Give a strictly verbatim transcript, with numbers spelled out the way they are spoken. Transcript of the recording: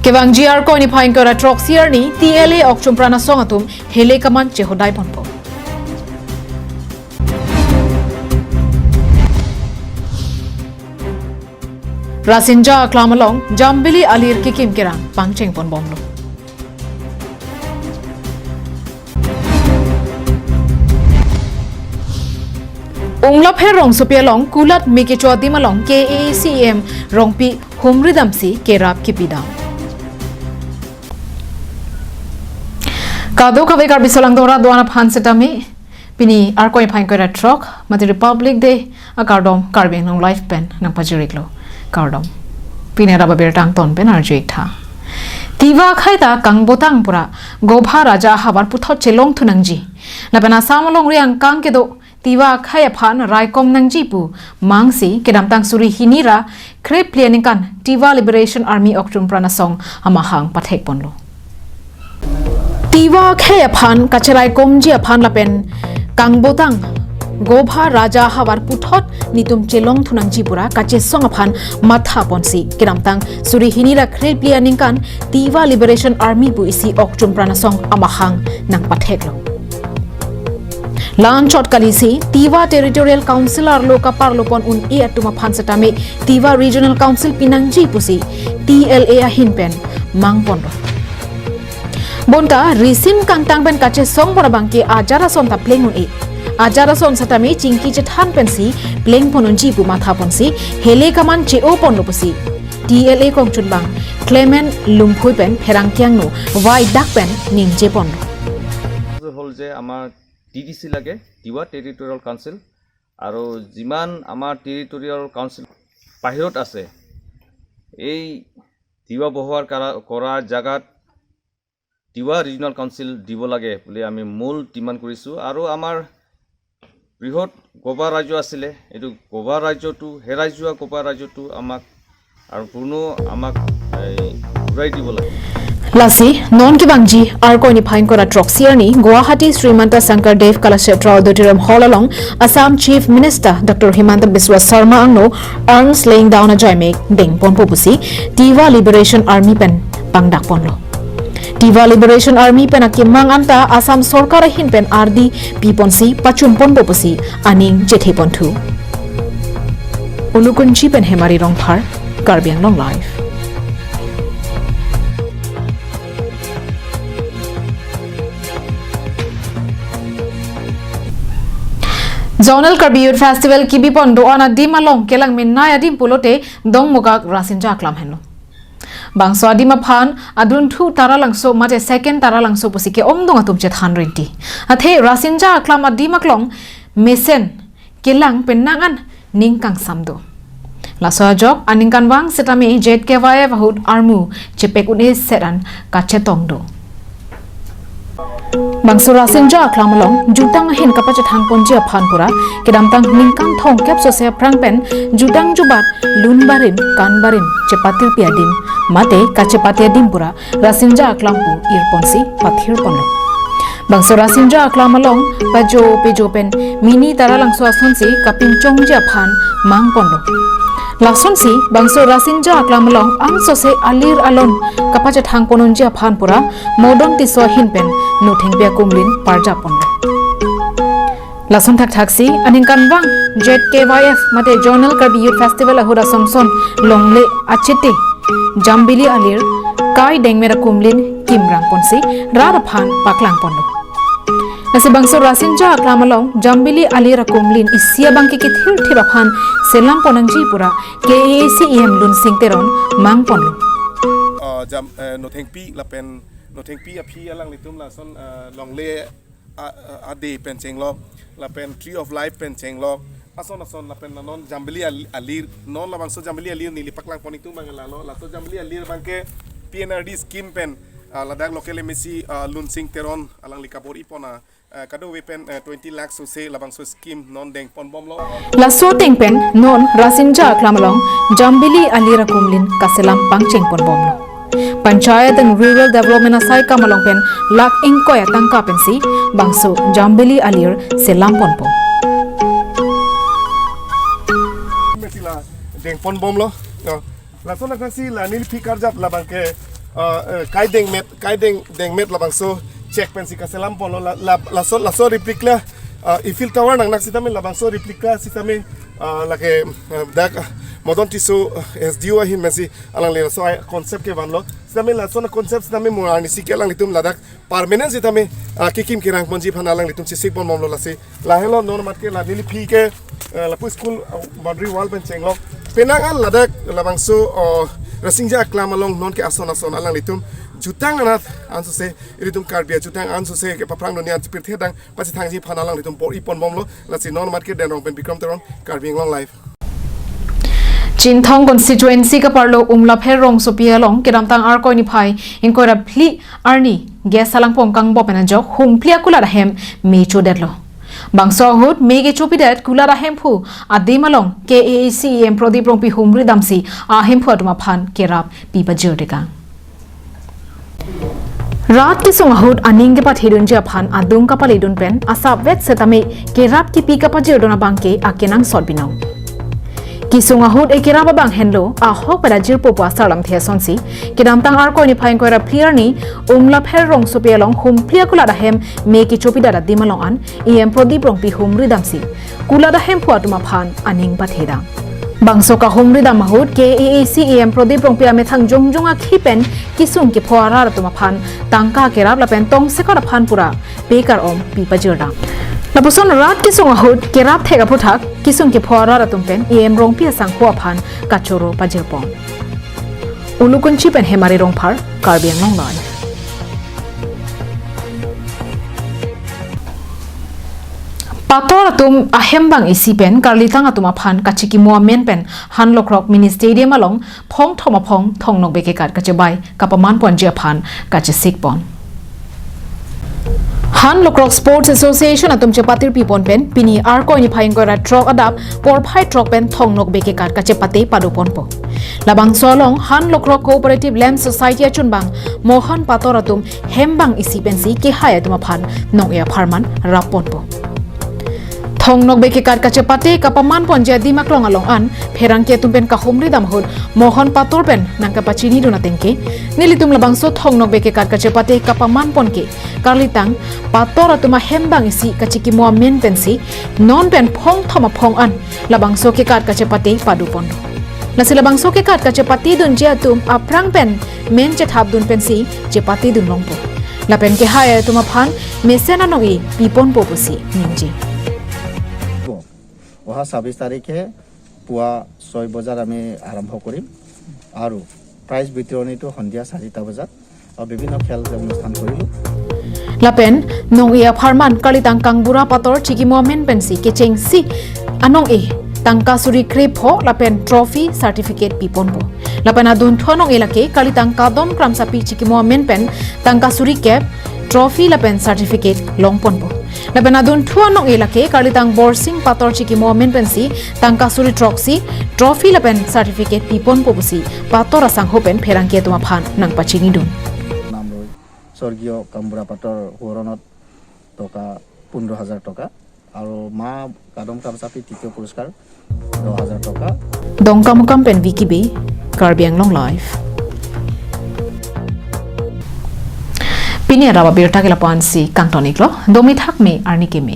Kevangji Arkoi niphai ingkoi ra throk sirni T L A okchumpran asong atum hele kaman chehodai ponpo. Rasinja Aklam along Jambili alir kekim kerang pangcheng ponbomlo. Umlapher rongsopi along kulat me kecho adim along K A A C E M Rongpi humri damsi kerap kipidam. Kadokave Karbi Anglong arat do-an aphan setame pini Arkoi niphai ingkoi ra throk mate Republic Day akardom Karbi Anglong Live pen nangpajir-iklo. Kardom. Pini araba birta angton pen arju-ik tha. Tiwa akhei ta kangbotang pura Gobha Raja ahavar puthot chelongthu nangji. Lapen Assam alongri angkang kedo Tiwa akhei aphan raikom nangji pu mangsi kedamtang suri hini ra kre phli aningkan Tiwa Liberation Army okchumpran asong amahang pathek ponlo. Tiwa akhei aphan kacheraikomji aphan lapen kangbotang Gobha Raja ahavar puthot netum chelongthu nangji pura kachesong aphan matha ponsi kedamtang suri hini ra kre phli aningkan Tiwa Liberation Army pu isi okchumpran asong amahang nangpatheklo. La-anchot kalisi Tiwa Territorial Council arlo kaparlo pon un-e atum aphan setame Tiwa Regional Council pinangji pusi T L A ahin pen mang ponlo. Bonta risim kangtang pen kachesong pon abangke ajat ason ta pleng un-e. Ajat ason setame chingki chethan pensi pleng pon unji pu matha ponsi hele kaman che-o ponlo pusi T L A kongchunbang Clement Lumphui pen pherangke angno vaidak pen ningje ponlo. হ'ল যে আমাৰ টি টি চি লাগে, Tiwa territorial council, আৰু যিমান আমাৰ territorial council বাহিৰত আছে, এই তিৱা বসবাস কৰা, কৰা জাগাত তিৱা ৰিজনেল কাউন্সিল দিব লাগে বুলি আমি মূল ডিমাণ্ড কৰিছোঁ। আৰু আমাৰ বৃহৎ গোভা ৰাজ্য আছিলে, এইটো গোভা ৰাজ্যটো, হেৰাই যোৱা গোভা ৰাজ্যটো আমাক আৰু পুনৰ আমাক এই ঘূৰাই দিব লাগে। Lasi non kevangji Arkoi niphai ingkoi ra throk sirni Guwahati Sri Manta Sankardev Kalakshetra Auditorium Hall along Assam Chief Minister Doctor Himanta Biswa Sarma angno arms laying down ajoine deng ponpo pusi Tiwa Liberation Army pen pangdak ponlo. Tiwa Liberation Army pen akemang anta Assam Sorkar ahin pen ardi pi ponsi pachun ponpo pusi aning chethe ponthu. Unukunchi pen Hemari Rongphar, Karbi Anglong Live. Zonal Karbi Youth Festival kebi pon do-an adim along kelang menei adim pulote Dongmukak Rasinja Aklam henlo. Bangso adim aphan adunthu Taralangso mate second Taralangso pusi ke-ongdung atum chethan rinti. Athe Rasinja Aklam adim aklong mesen kelang pen nang an ning kangsam do. Laso ajok aningkanvang setame Z K Y F ahut armu chepek un-e set an kachetong do. Bangso Rasinja Aklam along jutang ahin kapachethang ponji aphan pura kedamtang ningkan thomkep sose aphrang pen jutang jubat lun barim kan barim chepatirpi adim mate kachepate adim pura Rasinja Aklam pu ir ponsi pathir ponlo. Bangso Rasinja Aklam along pajo pejo pen mini Taralangso asonsi kapinchongji aphan mang ponlo. Lasonsi bangso Rasinja Aklam along ansose alir alon kapachethang pon unji aphan pura Modon Tisso ahin pen Nothengpi akumlin parjap ponlo. Lason thakthaksi aningkanvang Z K Y F mate Zonal Karbi Youth Festival ahut ason son longle achete Jambili alir kai dengmer akumlin kimrang ponsi rat aphan paklang ponlo. Lasi bangso Rasinja Aklam along Jambili alir akumlin isi abangke kethirthip aphan selam pon nangji pura K A A C E M Lunsing Teron mang ponlo. Ah, jam, eh, Nothengpi lapen Nothengpi aphi alanglitum lason, eh, longle a, a, ade pen chenglok, lapen Tree of Life pen chenglok, ason ason lapen non Jambili al-, alir, non labangso Jambili alir neli paklang pon itum bang lalo, laso Jambili alir abangke P N R D scheme pen, ah, ladak local M A C, ah, Lunsing Teron alangli kabor-i pon a, ah, kadokave pen, eh, twenty lakhs sose labangso scheme non deng ponbomlo. Laso ateng pen non Rasinja Aklam along Jambili alir akumlin kaselam pangcheng ponbomlo. Panchayat and Rural Development asai kam along pen lakh ingkoi atangka pensi bangso Jambili alir selam ponpo. Mesila deng ponbomlo. No. Lason aksi la neli phi karjap labangke uh, uh, kai dengmet, kai deng, dengmet labangso check pensi kaselam ponlo la, la, laso, laso replica, uh, Eiffel Tower nangnak sitame labangso replica sitame, uh, lake, uh, dak, uh, Modon Tisso, uh, S D O ahin pensi alangli laso ai concept kevanlo. Sitame laso na concept sitame mo arnisi ke alanglitum ladak permanent sitame, uh, kekim kerang ponji aphan alanglitum chesik ponbomlo lasi. Lahelo non mat ke la neli aphi ke, uh, lapu school, uh, boundary wall pen chenglok. Penang an ladak labangso, uh, Rasingja Aklam along non ke ason ason alanglitum jutang anat ansose, ilitum Karbi ajutang ansose kepaphrang dunia chipirthe dang pachethangji aphan alanglitum bor-i ponbomlo. Lasi non mat ke Denrong pen Bikram Teron, Karbi Anglong Live. Chinthong constituency kaparlo Umlapher rongsopi along kedamtang Arkoi niphai ingkoi ra phli arni gas alangpong kangbo pen ajok humphli akulat ahem me chodetlo. Bangso ahut me kechopidet kulat ahemphu adim along K A A C E M Prodip Rongpi humri damsi ahemphu atum aphan kerap pi pajir dekang. Rat kesung ahut aning kepathedunji aphan adung kapaledun pen asapvet setame kerap kipi kapajirdun abangke akenangsot binong. Kesung ahut ekerap abang henlo ahok pada jirpo pu asar lamthe asonsi kedamtang Arkoi niphai ingkoi ra phli arni Umlapher rongsopi along humphli akulat ahem me kechopidet adim along an E M Prodip Rongpi humri damsi kulat ahemphu atum aphan aning pathedang. Bangso kahumri dam ahut K A A C E M Prodip Rongpi amethang jongjong akhi pen kesung kepho arat atum aphan tangka kerap lapen tongsekot aphan pura pekar om pi pajirdang. Lapuson rat kesung ahut kerap thek aphuthak kesung kepho arat atum pen E M Rongpi asangho aphan kachoro pajirpon. Ulukunchi pen Hemari Rongphar, Karbi Anglong Live. Pator atum ahem bang isi pen karlitang atum aphan kachikimo amen pen Hanlokrok Mini Stadium along phong thom aphong thongnokbe kekat kachebai kapaman ponji aphan kachesik pon. Hanlokrok Sports Association atum chepatir pipon pen pini Arkoi niphai ingkoi ra throk adap porphai throk pen thongnokbe kekat kachepate padoponpo. Labangso along Hanlokrok Cooperative Land Society achunbang Mohan Pator atum hem bang isi pensi kehai atum aphan nong-e apharman rapponpo. Thongnokbe kekat kachepate kapaman ponji adim aklong along an pherangke atum pen kahumri dam ahut Mohan Pator pen nangkapachinidun atengke, nelitum labangso thongnokbe kekat kachepate kapaman ponke karlitang Pator atum ahem bang isi kachikimo amen pensi non pen phong thom aphong an labangso kekat kachepate padoponlo. Lasi labangso kekat kachepatedunji atum aphrang pen men chethapdun pensi chepatedun longpo. Lapen kehai atum aphan mesen anong-e piponpo pusi ningje. অহা ছাব্বিছ তাৰিখে পুৱা ছয় বজাত আমি আৰম্ভ কৰিম আৰু প্ৰাইজ বিতৰণিটো সন্ধিয়া চাৰিটা বজাত আৰু বিভিন্ন খেল অনুষ্ঠান কৰিলোঁ। Lapen nong-e apharman karlitang Kangbura Pator chikimo amen pensi kechengsi anong-e tangka suri krepho lapen trophy certificate piponpo. Lapen adunthu anong-e lake karlitang Kadom Kramsapi chikimo amen pen tangka suri kep trophy lapen certificate longponpo. Lapen adunthu anong-e lake karlitang Borsing Pator chikimo amen pensi tangka suri throksi trophy lapen certificate piponpo pusi Pator asangho pen pherangke atum aphan nangpachinidun. নাম লৈ স্বৰ্গীয় কামবুঢ়া পাতৰ সোঁৱৰণত টকা পোন্ধৰ হাজাৰ টকা আৰু মা কাদম কামচাপী তৃতীয় পুৰস্কাৰ দহ হাজাৰ টকা। Dongkamukam pen Vicky Bey, Karbi Anglong Live. Pini araba birta ke lapu-ansi kangton-iklo, domi thak me arni keme.